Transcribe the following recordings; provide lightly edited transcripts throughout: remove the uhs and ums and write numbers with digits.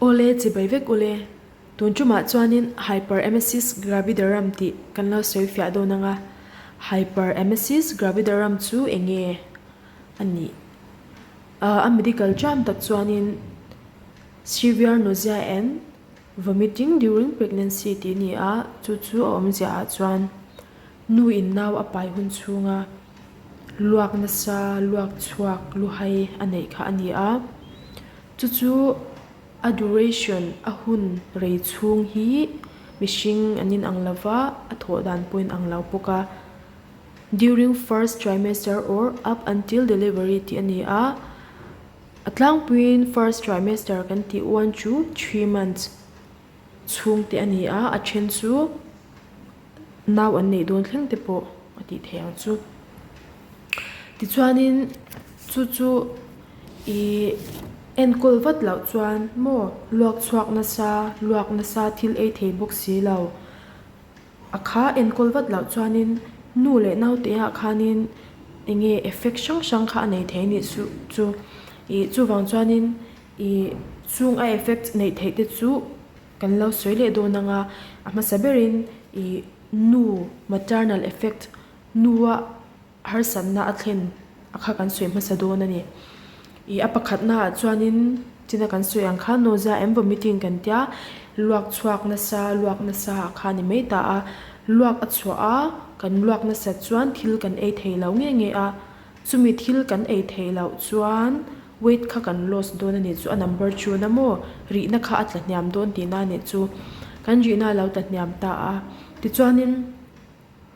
Awle, chibai vek ule. Tun tumah chuanin Hyperemesis Gravidarum tih kan lo sawi fiah dawn ang a. Hyperemesis Gravidarum chu eng nge a nih? A medical term tak chuanin Severe Nausea and Vomiting during pregnancy tih a ni a, chu chu a awmzia ah chuan nu in nau a pai hun chhunga luak nasa, luak chhuak, luhai a neih kha a ni a. Chu chu a duration, a hun rei chhung hi mihring an inang lo va, a thawh dan pawh inang lo bawk a. During first trimester or up until delivery tih a ni a. A tlangpuiin first trimester kan tih uan chu 3 months chhung te a ni a, a then chu nau an neih dawn thleng te pawh a tih theih ang chu. Tichuanin chu chu ih enkawl vat loh chuan maw luak chhuak nasa, luak nasa thil ei thei bawk si lo. A kha enkawl vat loh chuanin nu leh naute ah khanin eng nge effect hrang hrang kha a nei thei a nih chu chu ih chuvang chuanin ih chung a effect neih theih te chu kan lo sawi leh dawn ang a, a hmasa berin ih nu maternal effect nu a. Harsatna a thlen a kha kan sawi hmasa dawn a ni. Ih a pakhatna ah chuanin china kan sawi ang khan nausea and vomiting kan tia luak chhuak nasa luak nasa ah kha a ni mai ta a. Luak a chhuah a kan luak nasat chuan thil kan ei thei lo nge nge a chumi thil kan ei theih loh chuan weight kha kan loss dawn a nih chu a number chhun a maw rihna kha a tla hniam dawn tihna a nih chu kan rihna a lo tla hniam ta a tichuanin.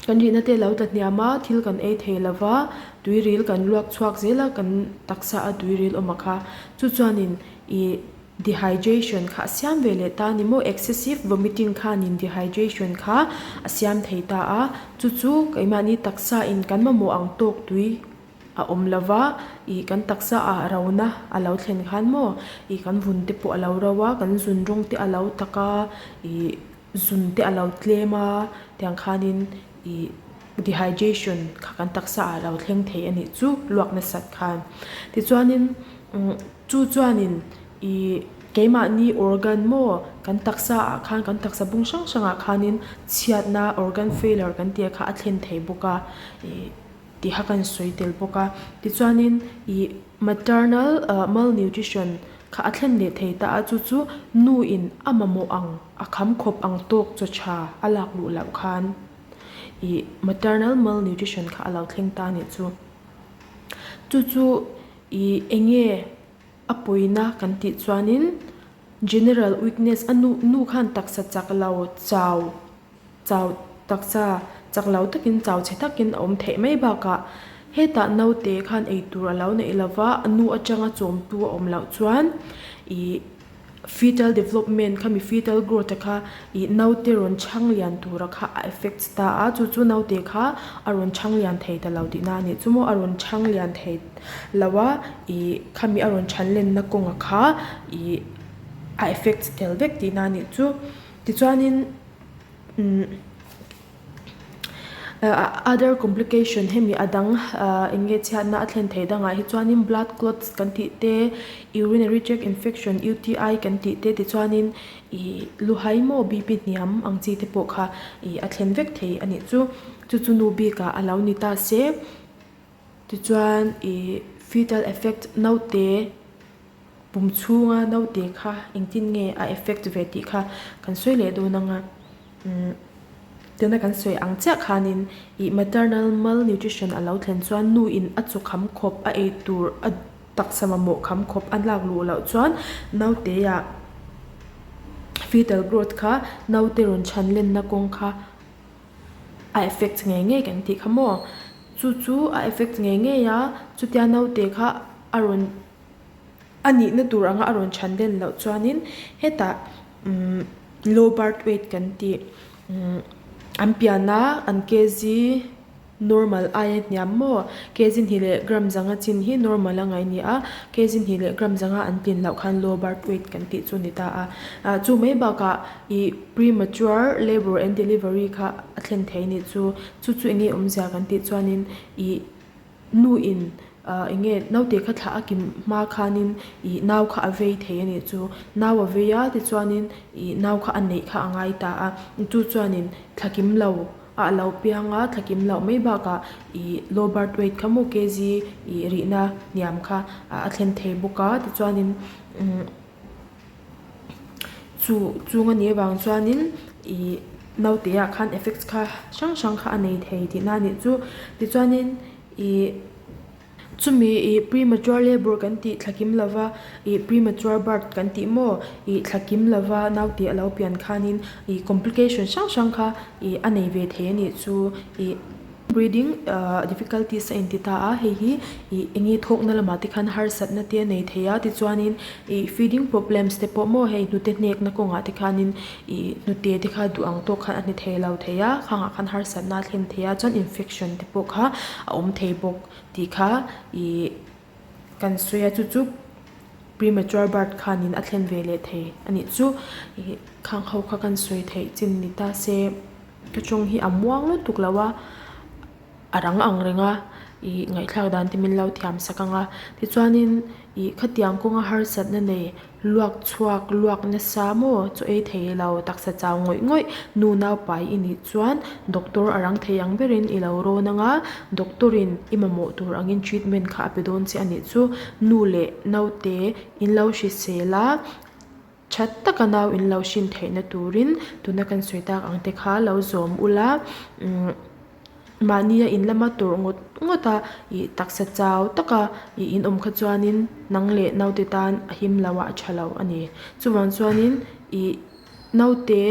Kan rihna te lo tla hniam a, thil kan ei thei lo va, tuiril kan luak chhuak zel a, kan taksa a tuiril awm a kha. Chu chuanin ih dehydration kha a siam ve leh ta a ni maw? Excessive vomiting khanin dehydration kha a siam thei ta a, chu chu keimahni taksa in kan mamawh ang tawk tui a awm lo va, ih kan taksa ah rona a lo thlen khan maw ih kan vun te pawh a lo ro a, kan zun rawng te a lo tak a, ih. Zun te a lo tlem a, tiang khanin ih dehydration kha kan taksa ah a lo thleng thei a nih chu luak nasat khan. Tichuanin umm chu chuanin ih keimahni organ maw kan taksa ah khan kan taksa bung hrang hrang ah khanin chhiatna organ failure kan tih kha a thlen thei bawk a ih tih kha kan sawi tel bawk a. Tichuanin ih maternal ah malnutrition Kha a thlen leh thei ta a, chu chu nu in a mamawh ang, a kham khawp ang tawk chaw tha a lak luh loh khan ih maternal malnutrition kha a lo thleng ta a nih chu. Chu chu ih eng nge a pawina kan tih chuanin general weakness a nu nu khan taksa chak lo chau. Chau taksa chak lo takin chau chhe takin a awm theih mai bakah hetah naute khan ei tur a lo neih lova a nu atanga chawmtu a awm loh chuan ih fetal development kha mi fetal growth a kha ih naute rawn chhang lian tura kha a effect ta a chu chu naute kha a rawn chhang lian thei ta lo tihna a nih chu maw a rawn chhang lian thei lo a ih khami a rawn chhan lenna kawnga kha ih a effect tel vek tihna a nih chu tichuanin. Other complication hemi a dang eng nge chhiatna a thlen theih dangah hi chuanin blood clots kan tih te urinary tract infection U_T_I kan tih te tichuanin ih luhai maw B_P hniam ang chi te pawh kha ih a thlen vek thei a nih chu chu chu nu bikah a lo ni ta se tichuan ih fetal effect naute. Pum chhunga naute kha engtin nge a effect ve tih kha kan sawi leh dawn ang a, umm tuna kan sawi ang chiah khanin ih maternal malnutrition a lo thlen chuan nu in a chaw kham khawp a ei tur a taksa mamawh kham khawp a lak luh loh chuan naute ah fetal growth kha naute rawn chhan lenna kawng kha a effect ngei ngei kan tih kha maw chu chu a effect ngei ngei a chutia naute kha a rawn. A nihna tur anga a rawn chhan den loh chuanin hetah umm low birth weight kan tih umm an piana an kg normal aia hniam maw kg hnih leh gram zanga chin hi normal a ngaih a ni a kg hnih leh gram zanga an tlin loh khan low birth weight kan tih chu a ni ta a ah chu mai bakah ih premature labour and delivery kha a thlen thei a nih chu chu chu eng nge awmzia kan tih chuanin ih nu in. Ahh eng nge naute kha thlah a kim hma khanin ih nau kha a vei thei a nih chu. Nau a vei a tichuanin ih nau kha a neih kha a ngai ta a. Chu chuanin thla kim lo a a lo piang a, thla kim loh mai bakah ih low birth weight kha maw kg ih rihna hniam kha a thlen thei bawk a tichuanin umm chu chung a nih avang chuanin ih naute ah khan effects kha hrang hrang kha a nei thei tihna a nih chu. Tichuanin ih chumi ih premature labour kan tih thla kim lova ih premature birth kan tih maw ih thla kim lova naute a lo pian khanin ih complication hrang hrang kha ih a nei ve thei a nih chu ih breathing ah difficulties a inti ta a hei hi ih eng nge thawkna lamah te khan harsatna te a nei thei a tichuanin ih feeding problems te pawh maw hei hnute hnekna kawngah te khanin ih hnute te kha duh ang tawk khan a hne thei lo thei a khangah khan harsatna a thlen thei a chuan infection te pawh kha a awm thei bawk tih kha ih kan sawi a chu chu premature birth khanin a thlen ve leh thei a nih chu ih khang ho kha kan sawi theih chin ni ta se ka tawng hi a muang lutuk lo a. A rang ang reng a, ih ngaihthlak dan te min lo thiam sak ang a. Tichuanin ih khatiang kawnga harsatna nei luak chhuak luak nasa maw chaw ei thei lo taksa chau ngawih ngawih nu naupai i nih chuan doctor a rang thei ang berin i lo rawn ang a, doctor in i mamawh tur angin treatment kha a pe dawn che a nih chu. Nu leh naute in lo hrisel a. Tha taka nau in lo hrin theihna turin tuna kan sawi tak ang te kha lo zawm ula umm mahnia in lama tawrh ngawt ngawt a ih taksa chau taka ih in awm kha chuanin nang leh naute tan a him lo a a tha lo a ni. Chuvang chuanin ih naute.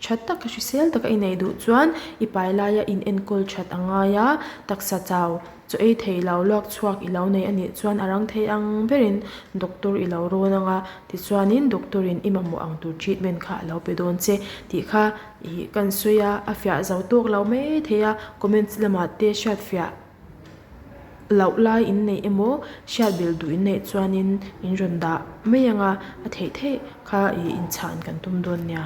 Tha taka hrisel taka i neih duh chuan i pai laia in enkawl that a ngai a, taksa chau chaw ei thei lo luak chhuak i lo nei a nih chuan a rang thei ang berin doctor i lo rawn ang a, tichuanin doctor in i mamawh ang tur treatment kha a lo pe dawn che tih kha ih kan sawi a, a fiah zo tawk lo mai thei a, comments lamah te hriat fiah. Loh lai in neih emaw hriat belh duh in neih chuanin in rawn dah mai ang a, a theih theih kha ih inchhan kan tum dawn nia.